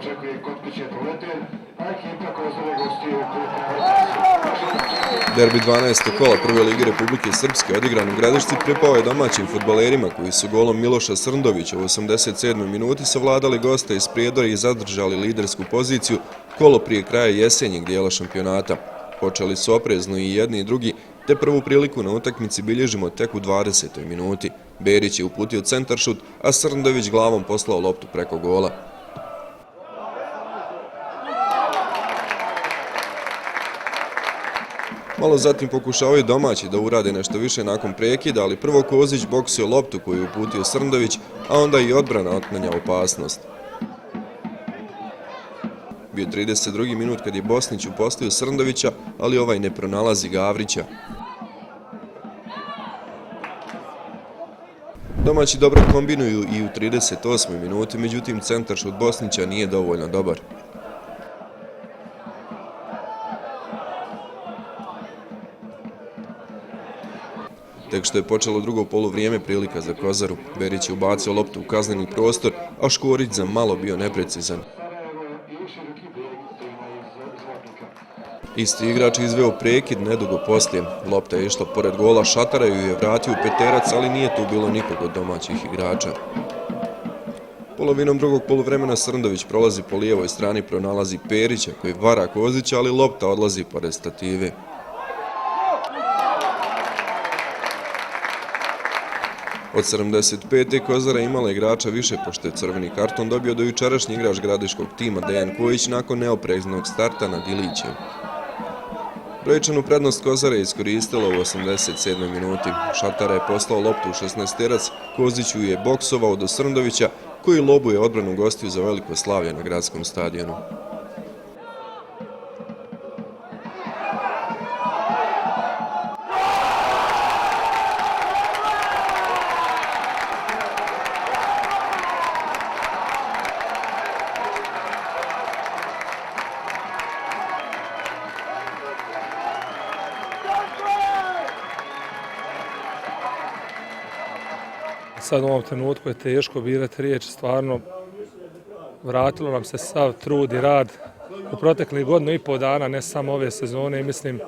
očekuje kod kuće Proleter, a ekipa Kozare gostuje u klubu. Derbi 12. kola Prve lige Republike Srpske odigran u Gradišci pripao je domaćim fudbalerima koji su golom Miloša Srndovića u 87. minuti savladali goste iz Prijedora i zadržali lidersku poziciju kolo prije kraja jesenjeg dijela šampionata. Počeli su oprezno i jedni i drugi, te prvu priliku na utakmici bilježimo tek u 20. minuti. Berić je uputio centaršut, a Srndović glavom poslao loptu preko gola. Malo zatim pokušavaju domaći da urade nešto više nakon prekida, ali prvo Kozić boksio loptu koju je uputio Srndović, a onda i odbrana otklanja opasnost. Bio 32. minut kad je Bosnić upostio Srndovića, ali ovaj ne pronalazi Gavrića. Domaći dobro kombinuju i u 38. minuti, međutim centaršut Bosnića nije dovoljno dobar. Tek što je počelo drugo poluvrijeme prilika za Kozaru. Berić je ubacio loptu u kazneni prostor, a Škorić za malo bio neprecizan. Isti igrač izveo prekid nedugo poslije. Lopta je išla pored gola Šatara i ju je vratio u peterac, ali nije tu bilo nikog od domaćih igrača. Polovinom drugog poluvremena Srndović prolazi po lijevoj strani, pronalazi Perića koji vara Kozića, ali lopta odlazi pored stative. Od 75. Kozara imala igrača više, pošto je crveni karton dobio dojučerašnji igrač gradiškog tima Dejan Kojić nakon neopreznog starta nad Ilićem. Brojčanu prednost Kozara je iskoristila u 87. minuti. Šatara je poslao loptu u 16-terac, Kozić ju je boksovao do Srndovića, koji lobuje odbranu gostiju za veliko slavlje na gradskom stadionu. Sad u ovom trenutku je teško birati riječ, stvarno vratilo nam se sav trud i rad u proteklih godinu i pol dana, ne samo ove sezone, i mislim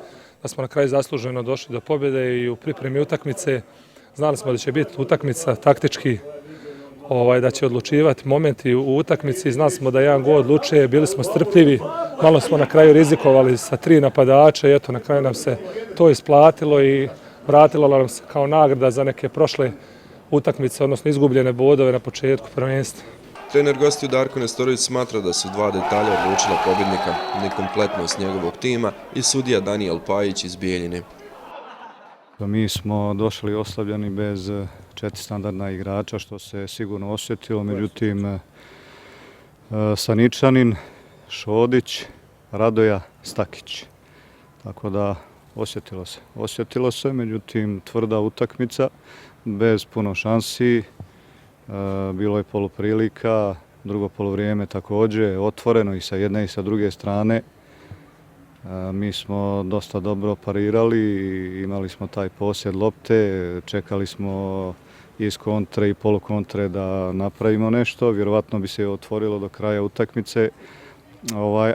da smo na kraju zasluženo došli do pobjede i u pripremi utakmice. Znali smo da će biti utakmica taktički, da će odlučivati momenti u utakmici, znali smo da jedan gol odlučuje, bili smo strpljivi, malo smo na kraju rizikovali sa 3 napadača i eto na kraju nam se to isplatilo i vratilo nam se kao nagrada za neke prošle utakmice, odnosno izgubljene bodove na početku prvenstva. Trener gostiju Darko Nestorović smatra da su dva detalja odlučila pobjednika, nekompletnost njegovog tima i sudija Danijel Pajić iz Bijeljine. Mi smo došli oslabljeni bez 4 standardna igrača, što se sigurno osjetilo, međutim Saničanin, Šodić, Radoja, Stakić. Tako da osjetilo se, međutim tvrda utakmica, bez puno šansi, bilo je poluprilika, drugo poluvrijeme također otvoreno i sa jedne i sa druge strane. Mi smo dosta dobro parirali, imali smo taj posjed lopte, čekali smo iz kontre i polukontre da napravimo nešto, vjerovatno bi se otvorilo do kraja utakmice,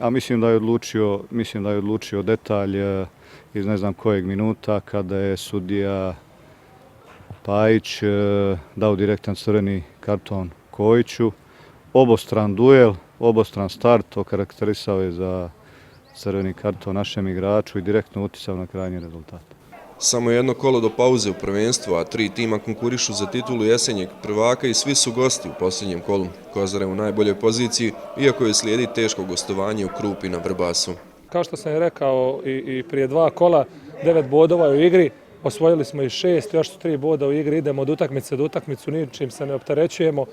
a mislim da je odlučio detalj iz ne znam kojeg minuta kada je sudija Pajić dao direktan crveni karton Kojiću. Obostran duel, obostran start okarakterisao je za crveni karton našem igraču i direktno uticao na krajnji rezultat. Samo jedno kolo do pauze u prvenstvu, a 3 tima konkurišu za titulu jesenjeg prvaka i svi su gosti u posljednjem kolu. Kozara je u najboljoj poziciji, iako je slijedi teško gostovanje u Krupi na Vrbasu. Kao što sam rekao i prije 2 kola, 9 bodova u igri, osvojili smo i 6, još su 3 boda u igri, idemo od utakmice do utakmicu, ničim se ne opterećujemo.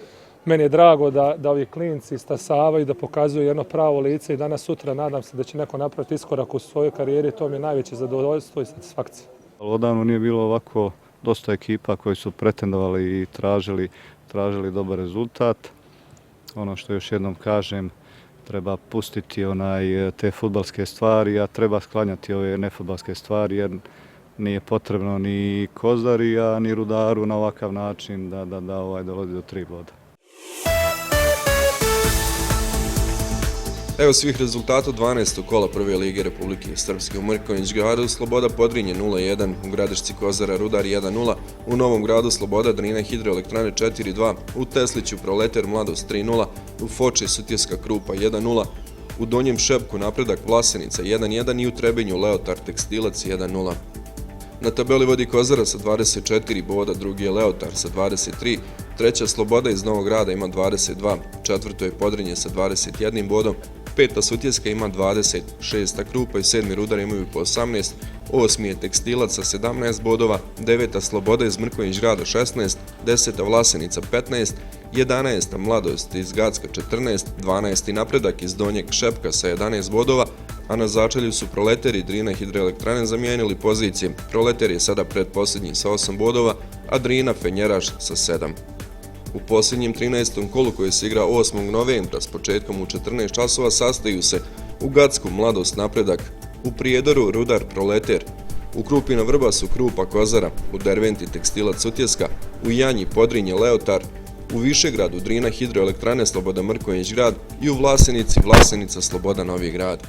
Meni je drago da ovi klinci stasavaju, da pokazuju jedno pravo lice i danas sutra nadam se da će neko napraviti iskorak u svojoj karijeri, to mi je najveće zadovoljstvo i satisfakcija. Odavno nije bilo ovako dosta ekipa koji su pretendovali i tražili dobar rezultat. Ono što još jednom kažem, treba pustiti te fudbalske stvari, a treba sklanjati ove nefudbalske stvari, jer nije potrebno ni Kozari, a ni Rudaru na ovakav način da dolazi do 3 boda. Evo svih rezultata 12. kola Prve lige Republike Srpske. U Mrkonjić gradu Sloboda Podrinje 0-1, u Gradišci Kozara Rudar 1-0, u Novom gradu Sloboda Drina Hidroelektrane 4-2, u Tesliću Proleter Mladost 3-0, u Foči Sutjeska Krupa 1-0, u Donjem Šepku Napredak Vlasenica 1-1 i u Trebinju Leotar Tekstilac 1-0. Na tabeli vodi Kozara sa 24 boda, drugi je Leotar sa 23, treća Sloboda iz Novog grada ima 22, četvrto je Podrinje sa 21 bodom, peta Sutjeska ima 20, šesta Krupa i sedmi Rudar imaju po 18, osmi je Tekstilac sa 17 bodova, deveta Sloboda iz Mrkonjić grada 16, deseta Vlasenica 15, 11. Mladost iz Gacka 14, 12. Napredak iz Donjeg Šepka sa 11 bodova, a na začelju su Proleter i Drina Hidroelektrane zamijenili pozicije. Proleter je sada predposljednji sa 8 bodova, a Drina Fenjeraš sa 7. U posljednjem 13. kolu koje se igra 8. novembra s početkom u 14 časova sastaju se u Gacku Mladost Napredak, u Prijedoru Rudar Proleter, u Krupina Vrbasu Krupa Kozara, u Derventi Tekstilac Sutjeska, u Janji Podrinje Leotar, u Višegradu Drina Hidroelektrane Sloboda Mrkonjić grad i u Vlasenici Vlasenica Sloboda Novi grad.